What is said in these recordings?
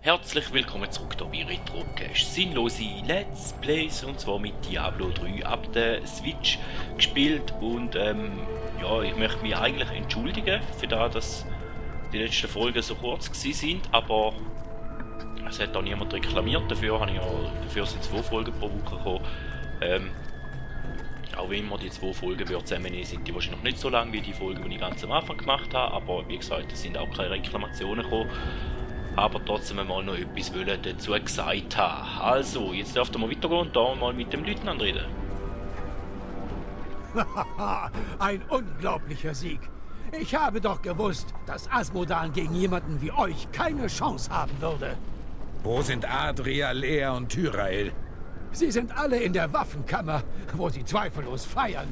Herzlich willkommen zurück hier bei Retrocast. Sinnlose Let's Plays, und zwar mit Diablo 3 ab der Switch gespielt. Und ja, ich möchte mich eigentlich entschuldigen für das, dass die letzten Folgen so kurz sind, aber es hat auch niemand reklamiert. Dafür sind 2 Folgen pro Woche gekommen. Auch wenn wir die 2 Folgen zusammennehmen, sind die wahrscheinlich noch nicht so lang wie die Folgen, die ich ganz am Anfang gemacht habe. Aber wie gesagt, es sind auch keine Reklamationen gekommen. Aber trotzdem mal noch etwas dazu gesagt haben. Also, jetzt dürft ihr mal weitergehen und da mal mit dem Leutnant reden. Ein unglaublicher Sieg. Ich habe doch gewusst, dass Asmodan gegen jemanden wie euch keine Chance haben würde. Wo sind Adria, Lea und Tyrael? Sie sind alle in der Waffenkammer, wo sie zweifellos feiern.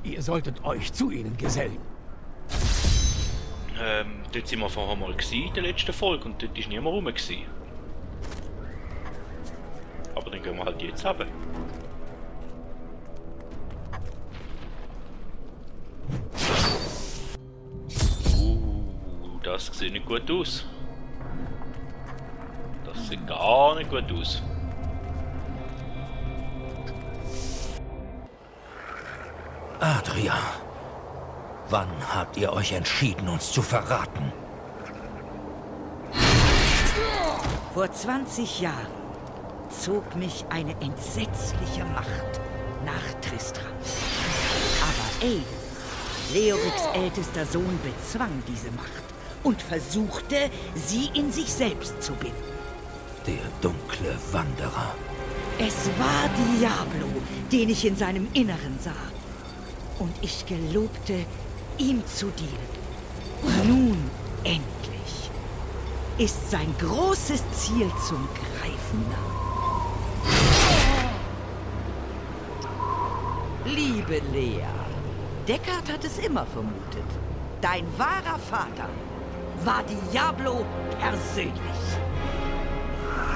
Ihr solltet euch zu ihnen gesellen. Dort sind wir vorher mal in der letzten Folge und dort war niemand rum. Aber dann gehen wir halt jetzt runter. Das sieht nicht gut aus. Das sieht gar nicht gut aus. Adria, wann habt ihr euch entschieden, uns zu verraten? Vor 20 Jahren zog mich eine entsetzliche Macht nach Tristram. Aber Aiden, Leoriks ältester Sohn, bezwang diese Macht und versuchte, sie in sich selbst zu binden. Der dunkle Wanderer. Es war Diablo, den ich in seinem Inneren sah. Und ich gelobte, ihm zu dienen. Und nun, endlich, ist sein großes Ziel zum Greifen nah. Liebe Lea, Deckard hat es immer vermutet. Dein wahrer Vater war Diablo persönlich.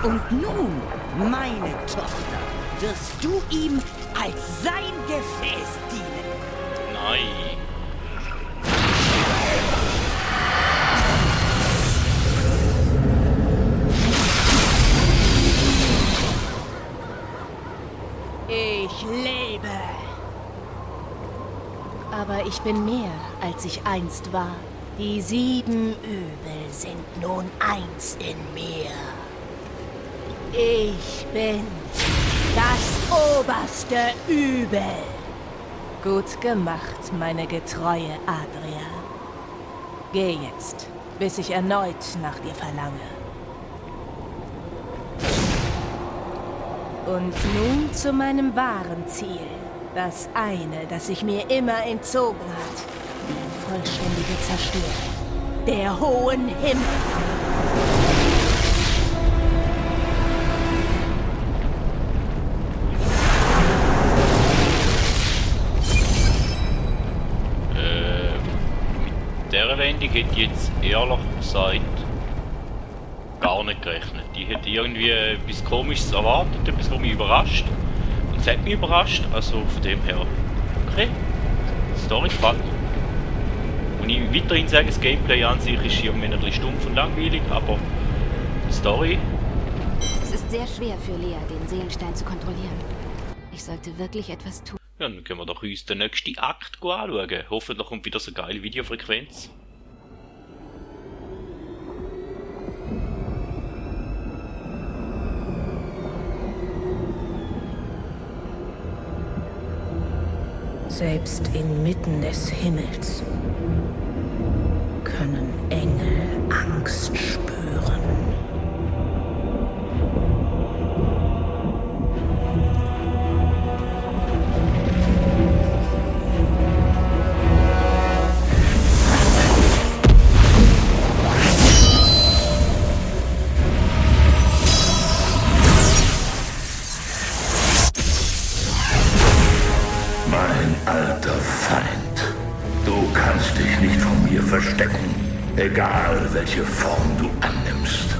Und nun, meine Tochter, wirst du ihm als sein Gefäß dienen. Nein. Ich lebe. Aber ich bin mehr, als ich einst war. Die 7 Übel sind nun eins in mir. Ich bin das oberste Übel. Gut gemacht, meine getreue Adria. Geh jetzt, bis ich erneut nach dir verlange. Und nun zu meinem wahren Ziel. Das eine, das sich mir immer entzogen hat. Die vollständige Zerstörung der hohen Himmel. Dieser Wendung hätte ich jetzt ehrlich gesagt gar nicht gerechnet. Ich hätte irgendwie etwas Komisches erwartet, etwas, was mich überrascht. Und es hat mich überrascht, also von dem her, okay, die Story gefällt mir. Und ich weiterhin sage, das Gameplay an sich ist irgendwie ein bisschen stumpf und langweilig, aber die Story... Es ist sehr schwer für Lea, den Seelenstein zu kontrollieren. Ich sollte wirklich etwas tun. Ja, dann können wir doch uns den nächsten Akt anschauen. Hoffentlich kommt wieder so eine geile Videofrequenz. Selbst inmitten des Himmels können Engel Angst spüren. Mein alter Feind, du kannst dich nicht von mir verstecken, egal welche Form du annimmst.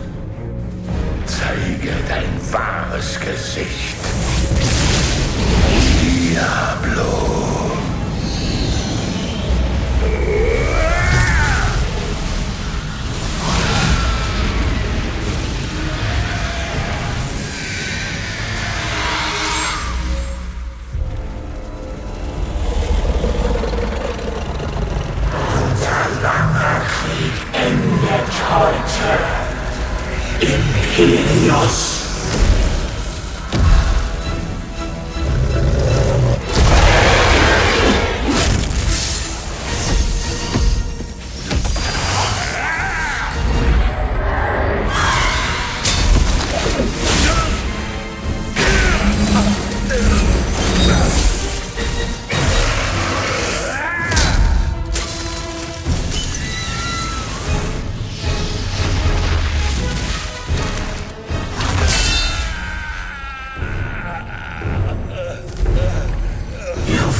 Zeige dein wahres Gesicht. Diablo. heute Imperius.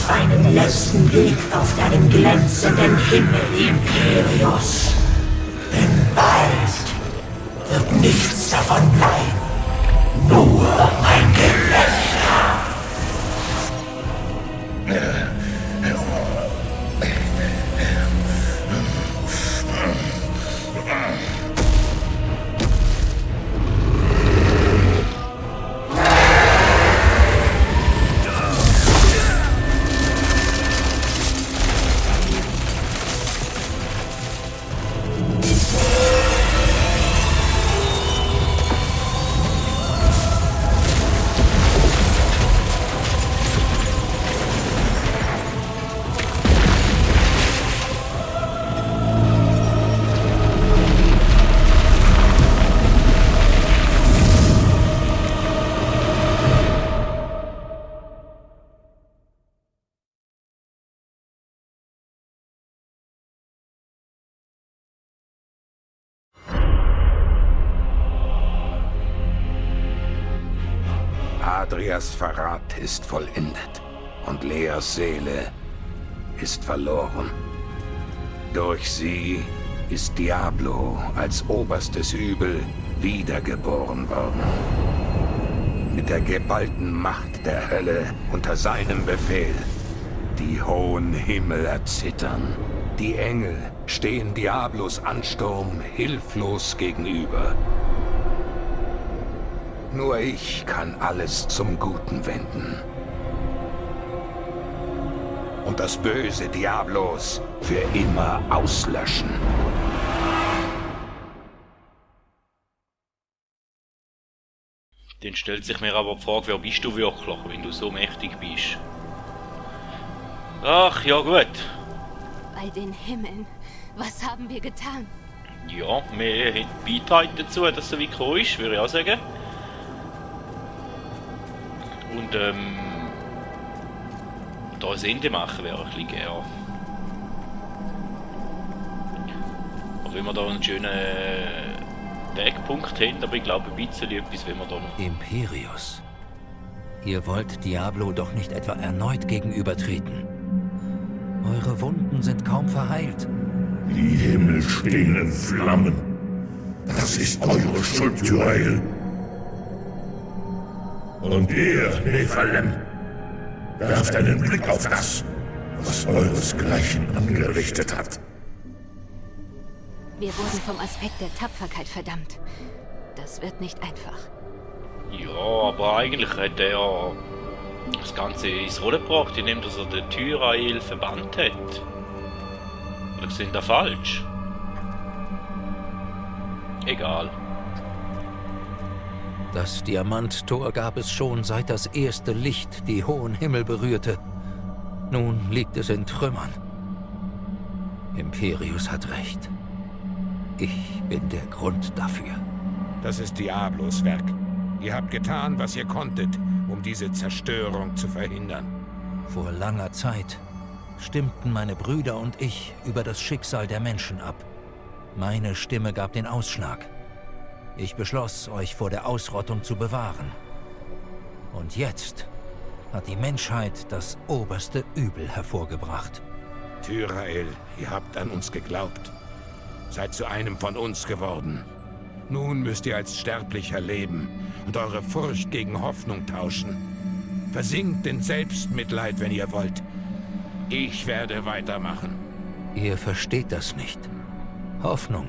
Einen letzten Blick auf deinen glänzenden Himmel, Imperius. Denn bald wird nichts davon bleiben. Nur ein Gelächter. Adrias Verrat ist vollendet und Leas Seele ist verloren. Durch sie ist Diablo als oberstes Übel wiedergeboren worden. Mit der geballten Macht der Hölle unter seinem Befehl. Die hohen Himmel erzittern. Die Engel stehen Diablos Ansturm hilflos gegenüber. Nur ich kann alles zum Guten wenden. Und das böse Diablos für immer auslöschen. Dann stellt sich mir aber die Frage, wer bist du wirklich, wenn du so mächtig bist? Ach, ja gut. Bei den Himmeln, was haben wir getan? Ja, wir haben beitragen dazu, dass es so weit gekommen ist, würde ich auch sagen. Und da ein Ende machen wäre ein bisschen gern. Aber wenn wir da einen schönen Wegpunkt haben, aber ich glaube ein bisschen etwas, wenn wir da noch... Imperius, ihr wollt Diablo doch nicht etwa erneut gegenübertreten. Eure Wunden sind kaum verheilt. Die Himmel stehen in Flammen. Das ist eure Schuld, Tyrael. Und ihr, Nephalem, werft einen Blick auf das, was euresgleichen angerichtet hat. Wir wurden vom Aspekt der Tapferkeit verdammt. Das wird nicht einfach. Ja, aber eigentlich hat er das Ganze ins Rollen gebracht, indem dass er den Tyrael verbannt hat. Oder sind da falsch? Egal. Das Diamanttor gab es schon, seit das erste Licht die hohen Himmel berührte. Nun liegt es in Trümmern. Imperius hat recht. Ich bin der Grund dafür. Das ist Diablos Werk. Ihr habt getan, was ihr konntet, um diese Zerstörung zu verhindern. Vor langer Zeit stimmten meine Brüder und ich über das Schicksal der Menschen ab. Meine Stimme gab den Ausschlag. Ich beschloss, euch vor der Ausrottung zu bewahren. Und jetzt hat die Menschheit das oberste Übel hervorgebracht. Tyrael, ihr habt an uns geglaubt. Seid zu einem von uns geworden. Nun müsst ihr als Sterblicher leben und eure Furcht gegen Hoffnung tauschen. Versinkt in Selbstmitleid, wenn ihr wollt. Ich werde weitermachen. Ihr versteht das nicht. Hoffnung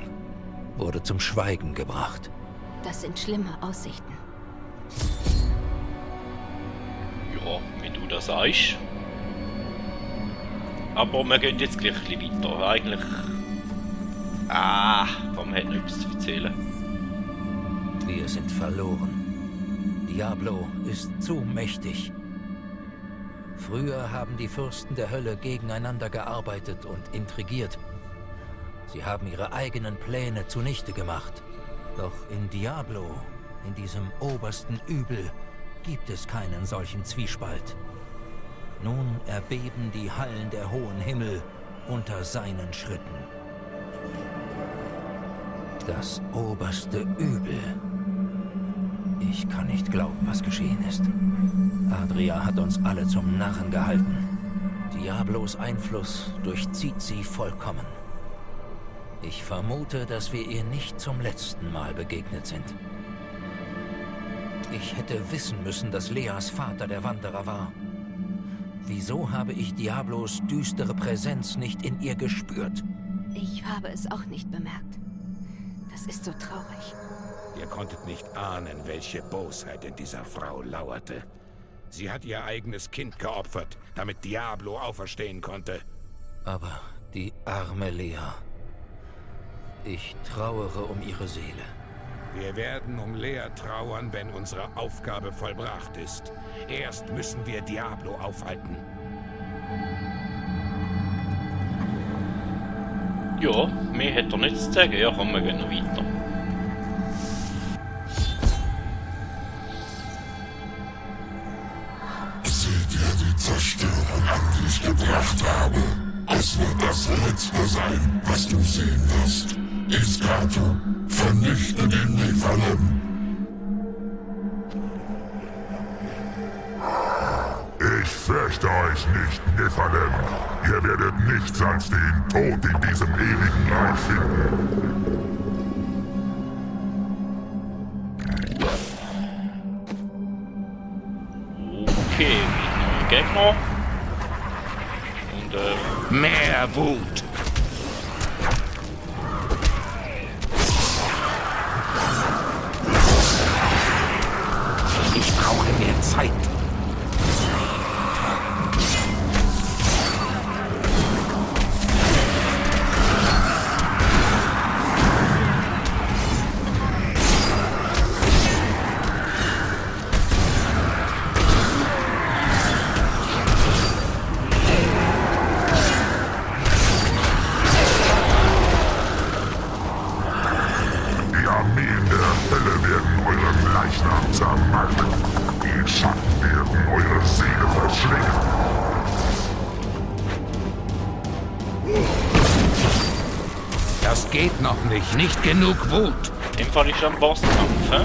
wurde zum Schweigen gebracht. Das sind schlimme Aussichten. Ja, wenn du das sagst. Aber wir gehen jetzt gleich ein bisschen weiter. Eigentlich... komm, hat noch etwas zu erzählen. Wir sind verloren. Diablo ist zu mächtig. Früher haben die Fürsten der Hölle gegeneinander gearbeitet und intrigiert. Sie haben ihre eigenen Pläne zunichte gemacht. Doch in Diablo, in diesem obersten Übel, gibt es keinen solchen Zwiespalt. Nun erbeben die Hallen der hohen Himmel unter seinen Schritten. Das oberste Übel. Ich kann nicht glauben, was geschehen ist. Adria hat uns alle zum Narren gehalten. Diablos Einfluss durchzieht sie vollkommen. Ich vermute, dass wir ihr nicht zum letzten Mal begegnet sind. Ich hätte wissen müssen, dass Leas Vater der Wanderer war. Wieso habe ich Diablos düstere Präsenz nicht in ihr gespürt? Ich habe es auch nicht bemerkt. Das ist so traurig. Ihr konntet nicht ahnen, welche Bosheit in dieser Frau lauerte. Sie hat ihr eigenes Kind geopfert, damit Diablo auferstehen konnte. Aber die arme Lea. Ich trauere um ihre Seele. Wir werden um Lea trauern, wenn unsere Aufgabe vollbracht ist. Erst müssen wir Diablo aufhalten. Ja, mehr hat er nichts zu sagen. Ja, komm, wir gehen noch weiter. Seht ihr die Zerstörung an, die ich gebracht habe? Es wird das Letzte sein, was du sehen wirst. Iskato, vernichte den Nephalem. Ich fürchte euch nicht, Nephalem. Ihr werdet nichts als den Tod in diesem ewigen Reich finden. Okay, neue Gegner. Und Mehr Wut! Ich brauche mehr Zeit. Die Armeen der Hölle werden euren Leichnam zermalmen. Die Schatten werden eure Seele verschlingen. Das geht noch nicht. Nicht genug Wut. in dem Fall ist am Bosskampf. He?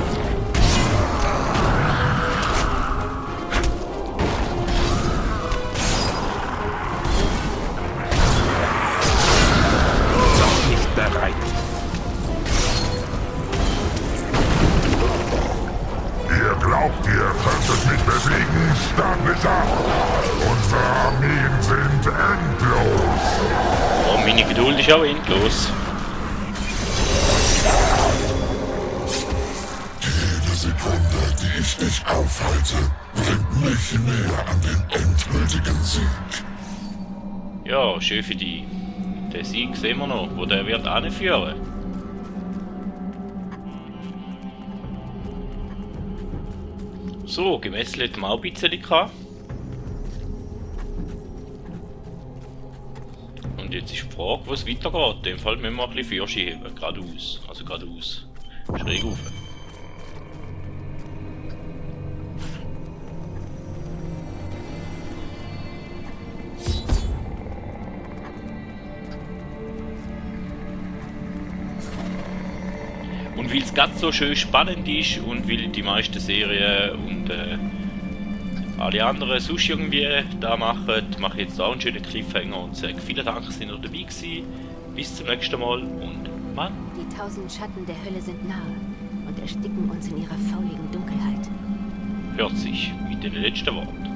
Noch nicht bereit. Ihr glaubt, ihr könntet mich besiegen, Sterblicher? Unsere Armeen sind endlos. Oh, meine Geduld ist auch endlos. Jede Sekunde, die ich dich aufhalte, bringt mich näher an den endgültigen Sieg. Ja, schön für die. Den Sieg sehen wir noch, wo der wird anführen. So, gemesselt haben wir auch ein bisschen gehabt. Und jetzt ist die Frage, wo es weitergeht. In dem Fall müssen wir ein bisschen Fürsche heben. Geradeaus. Also geradeaus. Schräg rauf. Und weil es ganz so schön spannend ist und weil die meisten Serien und alle anderen sonst irgendwie da machen, mache ich jetzt auch einen schönen Cliffhanger und sage vielen Dank, dass ihr noch dabei gewesen. Bis zum nächsten Mal und Mann. Die 1000 Schatten der Hölle sind nahe und ersticken uns in ihrer fauligen Dunkelheit. Hört sich mit den letzten Worten.